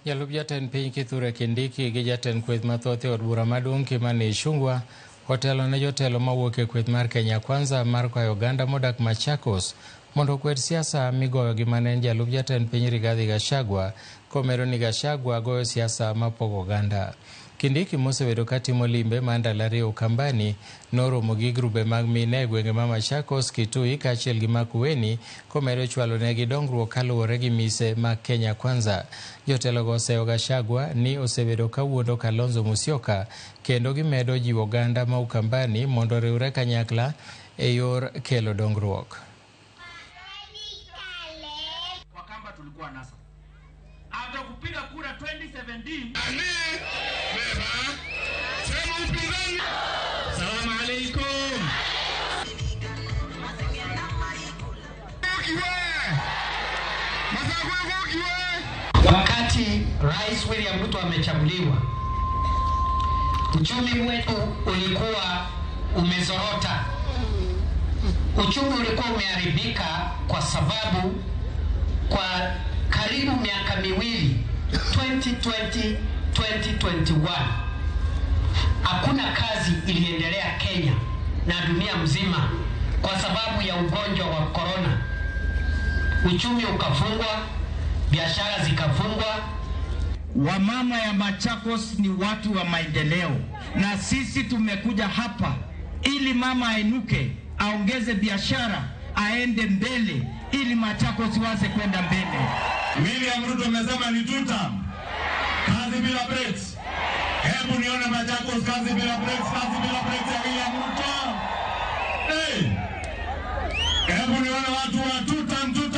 Jalup jatend piny Kithure Kindiki gi jatend kweth mathoth e od bura maduong' Kimani Ichung'wa otelo ne jotelo mawuok e kweth mar Kenya Kwanza mar kwayo oganda modak Machakos mondo okwed siasa migoyo gi mane en jalup jatend piny Rigathi Gachagua komedo ni Gachagua goyo siasa mapogo oganda. Kindiki mosebedo katimo limbe mar ndalo ariyo Ukambani noromo gi grube mag mine e gwenge ma Machakos, Kitui kaachiel gi Makueni komedo chwalo negi dongruok kaluwore gi mise mag Kenya Kwanza. Jotelogo oseyo Gachagua ni osebedo kawuondo Kalonzo Musyoka kendo gimedo jiwo oganda ma Ukambani mondo oriwre kanyakla e yor kelo dongruok. Wakamba tulikuwa NASA. After kupiga kura 2017 Salamu alaikum. Wakati Rais William Ruto amechaguliwa, uchumi wetu ulikuwa umezorota. Uchumi ulikuwa umeharibika kwa sababu kwa karibu miaka miwili 2020 2021 hakuna kazi iliendelea Kenya na dunia mzima kwa sababu ya ugonjwa wa corona. Uchumi ukafungwa, biashara zikafungwa. Wamama ya Machakos ni watu wa maendeleo, na sisi tumekuja hapa ili mama ainuke, aongeze biashara, aende mbele, ili Machakos waze kwenda mbele. William Ruto amesema ni two term. Kazi bila breaks. Hebu nione Machakos kazi bila breaks, kazi bila breaks ya William Ruto. Hey! Hebu nione watu wa two term, two